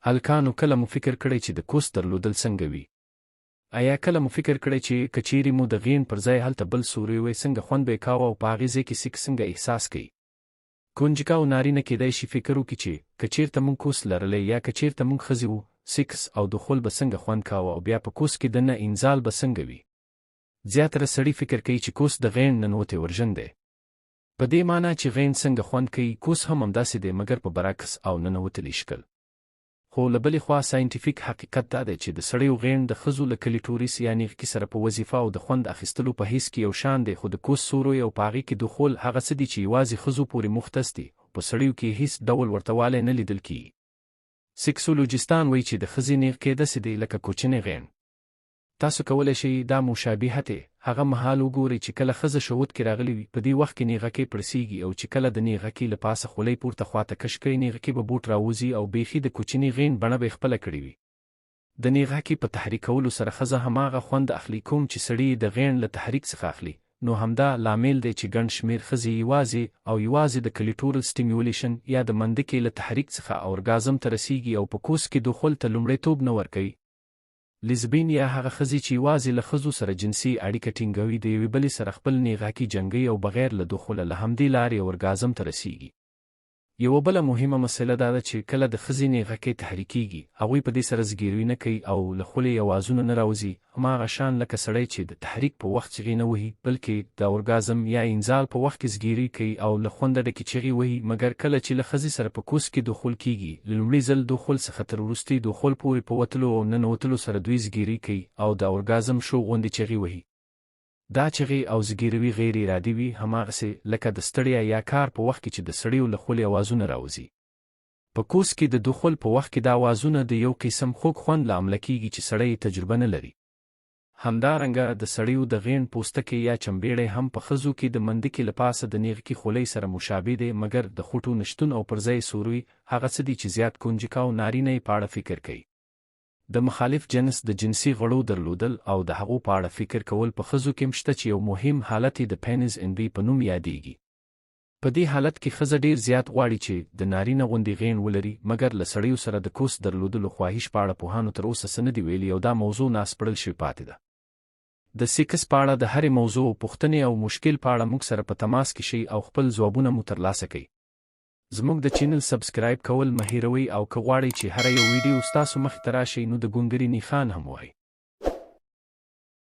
هلکانو، کله مو فکر کړی چې د کوس درلودل څنګه وي؟ ایا کله مو فکر کړی چې که چیرې مو د غیڼ پر ځای هلته بل سوری وی، څنګه خوند به یې کاوه او په هغې ځای کې سیکس څنګه احساس کوي؟ کنجکاو نارینه کیدای شي فکر وکړي چې که چیرته موږ کوس لرلی یا که چیرته موږ ښځې وو، سیکس او دخول به څنګه خوند کاوه او بیا په کوس کې دننه انزال به څنګه وي؟ زیاتره سړي فکر کوي چې کوس د غیڼ ننوتې ورژن دی. په دې مانا چې غیڼ څنګه خوند کوي، کوس هم همداسې دی، مګر په برعکس او ننوتلي شکل. خو له بلې خوا ساینټیفیک حقیقت دا دی چې د سړیو غیڼ د ښځو له کلیټوریس یا نیغکي سره په وظیفه او د خوند اخیستلو په حس کې یو شان دی، خو د کوس سوروی او په هغې کې دخول هغه څه دي چې یوازې ښځو پورې مختص دي او په سړیو کې یې هیڅ ډول ورته والی نه لیدل کیږي. سیکسولوجیستان وایي چې د ښځې نیغکی داسې دی لکه کوچنی غیڼ. تاسو کولی شئ دا مشابهت هغه مهال وګورئ چې کله ښځه شهوت کې راغلې وي، په دې وخت کې نېغکې پړسېږي او چې کله د نېغکې له پاسه خولۍ پورته خواته کش کړئ، نېغکې به بوټ راوځي او بېخي د کوچني غېڼ بڼه به یې خپله کړې وي. د نېغکې په تحریکولو سره ښځه هماغه خوند اخلي کوم چې سړي یې د غېڼ له تحریک څخه اخلي، نو همدا لامل دی چې ګڼ شمېر ښځې یوازې او یوازې د کلیټورل سټیمیولیشن یا د مندکې له تحریک څخه اورګازم ته رسېږي او په کوس کې دخول ته لومړیتوب نه ورکوي. لیزبین یا هغه ښځې چې یوازې له ښځو سره جنسي اړیکه ټینګوي، د یوې بلې سره خپل نیغاکي جنګوي او بغیر له دخوله له همدې لارې اورګازم ته رسیږي. یوه بله مهمه مسئله دا ده چې کله د ښځې نیغکی تحریکیږي، هغوی په دې سره زګیروي نه کوي او له خولې یې اوازونه نه راوځي، هماغه شان لکه سړی چې د تحریک په وخت چغې نه وهي، بلکې د اورګازم یا انزال په وخت کې زګیروي کوي او له خونده ډکې چغې وهي، مګر کله چې له ښځې سره په کوس کې دخول کیږي، له لومړي ځل دخول څخه تر وروستي دخول پورې په وتلو او ننوتلو سره دوی زګیروي کوي او د اورګازم شو غوندې چغې وهي. دا چغې او زګیروي غیر ارادي وي، هماغسې لکه د ستړیا یا کار په وخت کې چې د سړیو له خولې اوازونه راوځي. په کوس کې د دخول په وخت کې دا اوازونه د یو قسم خوږ خوند له امله کیږي چې سړی یې تجربه نه لري. همدارنګه د سړیو د غیڼ پوستکی یا چمبیړی هم په ښځو کې د مندکې له پاسه د نیغکي خولۍ سره مشابه دی، مګر د خوټو نشتون او پر ځای یې سوروی هغه څه دي چې زیات کنجکاو نارینه یې په اړه فکر کوي. د مخالف جنس د جنسي غړو درلودل او د هغو په اړه فکر کول په ښځو کې هم شته چې یو مهم حالت یې د پینز انوي په نوم یادیږي. په دې حالت کې ښځه ډېر زیات غواړي چې د نارینه غوندې غیڼ ولري، مګر له سړیو سره د کوس درلودلو خواهش په اړه پوهانو تر اوسه څه نه دي ویلي او دا موضوع ناسپړل شوې پاتې ده. د سیکس په اړه د هرې موضوع، پوښتنې او مشکل په اړه موږ سره په تماس کې شئ او خپل ځوابونه مو ترلاسه کړئ. زموږ د چینل سبسکرایب کول مه هیروئ او که غواړئ چې هره یو ویډیو ستاسو مخې ته راشي نو د ګونګري نښان هم ووهئ.